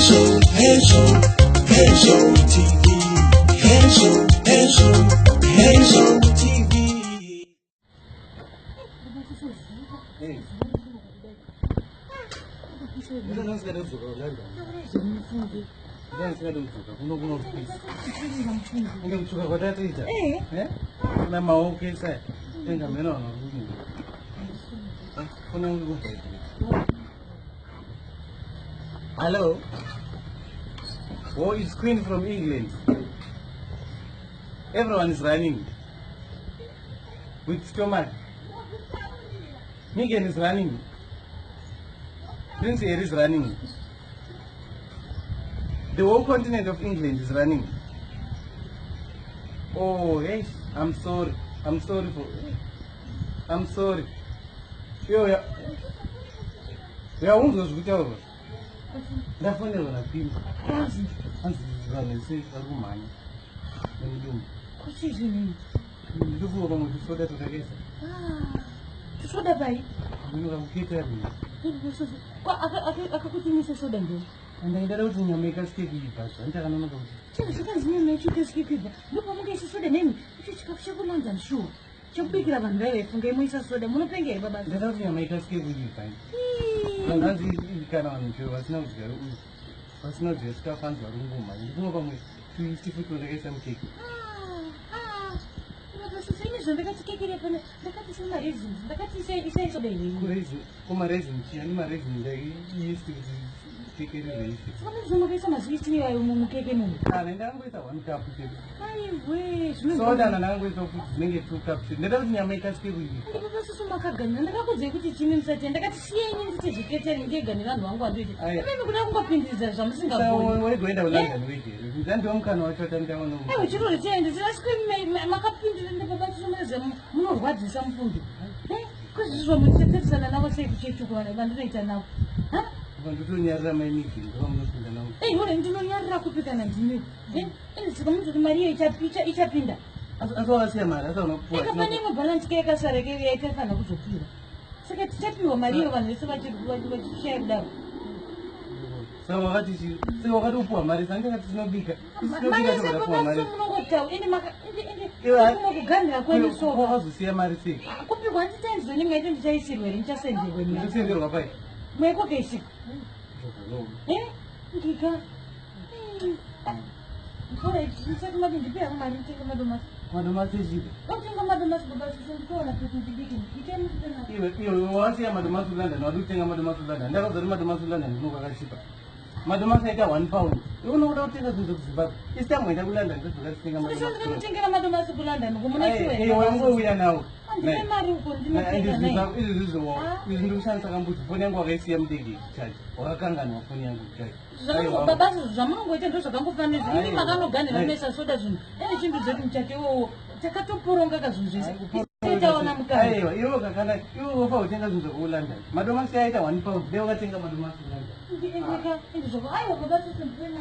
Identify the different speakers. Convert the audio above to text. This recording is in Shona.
Speaker 1: Hazel, Hazel, Hazel TV. Hazel, Hazel, Hazel TV.
Speaker 2: Inge kutsvuka kwatatoita kuna maoko ese tenga mheno vanhu vari kuna Hello. Oh, it's Queen from England. Everyone is running with stomach. Megan is running. Prince Harry is running. The whole continent of England is running. Oh, hey, I'm sorry. I'm sorry for. I'm sorry. Yo, ya. Yaunzwa zvekutaurwa. Ndafonerwa naQueen. Hanzi vanhu vese vari kumhanya nemudumbu.
Speaker 3: Kuchi zvinhu?
Speaker 2: Ndikufunga pamwe tusoda twatakaisa.
Speaker 3: Tusoda pai?
Speaker 2: Ndinoka kuketering.
Speaker 3: Akakutimisa soda ndo.
Speaker 2: Ndaida kuti nyama ikasike kuibva zvandakanonoka kuti.
Speaker 3: Chinhu chakanzi nyama yacho ikasike kuibva. Ndopamungaisa soda nemi. Icho chikafu chekuLondon sure. Chekubikira vanhu vaive fungai moisa soda. Munopenga here baba?
Speaker 2: Ndaida kuti nyama ikasike kuibva. Vanhu hanzi kana vanhu chero vasina kudya uyu. Vasina kudya chikafu hanzi vari kungomhanya. Ndikufunga pamwe tuisti futi twandakaisa mukeke.
Speaker 3: Ini zvandakati keke repana ndakati isa maraisins ndakati isai soda inini.
Speaker 2: Kuraisin, kumaraisin chii? Ani maraisin ndaiyeast kuti keke riraise.
Speaker 3: Saka makaisa maziisti iwayo mukeke mumu.
Speaker 2: Kana ndangoisa one cup chete.
Speaker 3: Aiwe, zvino
Speaker 2: Soda ndangoisa futi dzinenge two cups. Ndaida kuti nyama ikasike kuibva.
Speaker 3: Ndipapasusu makaganira ndakakudzai kuti chimi musati ndakati siyei ini ndite zveketering ndega nevanhu vangu vandoita.
Speaker 2: Aya.
Speaker 3: Imimi kuda kungopindiridza zvamusingagoni.
Speaker 2: Waigoenda kuLondon wega here? Ndandiwa mukana wacho watandaona.
Speaker 3: Aiwa chirori chaende asi makapindira ndipapasusu munorwadzisa mufungi. Kuzvizvo muchiteteresana navo sei kuchechi uko vanhu vandinoita navo. Ha?
Speaker 2: Ndotonyarira mai Megan ndovamunopinda navo.
Speaker 3: Ei, ore ndinonyarira kupi kana ndimi? Ende saka munoti mari iyo ichapinda.
Speaker 2: Asi wakasiya mari asi hauna kupuwa.
Speaker 3: Eka pane imwe balance ke yakasara ke yaitafanira kuzopiwa. Saka tichapiwa mari iyo vanhu vese vachishaya kudaro.
Speaker 2: Saka wakati chi saka wakati upuwa mari saka ndakati tinobika.
Speaker 3: Mari yese papaso munongotaura ende ende kuganhira kwenyu so.
Speaker 2: Wakazosiya mari sei?
Speaker 3: Kupihwa handitainzwa nyenga ndichaisirwa here ndichasenderwa mina.
Speaker 2: Ndichasenderwa pai?
Speaker 3: Mweko keshi. Eh? Ngika. Alright, ndisati mati ndipe yangu mari nditenge madomasi.
Speaker 2: Madomasi echii?
Speaker 3: Otenga madomasi baba sisi nditoona kuti ndibike. Ite mutena.
Speaker 2: Iwe iwe wasiya madomasi kuLondon wadi kutenga madomasi kuLondon. Ndakazoti madomasi kuLondon ndinonga akachipa. Madomasi aita £1. Iwe unoda kutenga zvinhu zvekuZimbabwe. Isi tamboenda kuLondon todzoka titenga
Speaker 3: Saka
Speaker 2: madomasi.
Speaker 3: ndinotengera madomasi kuLondon kumuna
Speaker 2: Iwe wangouya nawo.
Speaker 3: Handine mari uko ndinotenga naye.
Speaker 2: Izvi zvizvo
Speaker 3: Ah.
Speaker 2: izvi ndikushandisa kambudzi foni yangu wakaisiya mudege kuchaji. Wakakanganwa foni yangu kuchaji.
Speaker 3: Baba zvamunongoita ndo zvakangofanira imi
Speaker 2: Aiwa.
Speaker 3: makanoganira
Speaker 2: Aiwa.
Speaker 3: mesa soda zvinhu ene chindu dzedu muchato iwowo takatoporonga ka zvinhu zvese taona mukana.
Speaker 2: Aiwa, iwe kakana iwe wofa kutenga zvinhu zvekuLondon. Madomasi aita £1 dai wakatenga madomasi kuLondon.
Speaker 3: Aiwa baba sisi ndipena.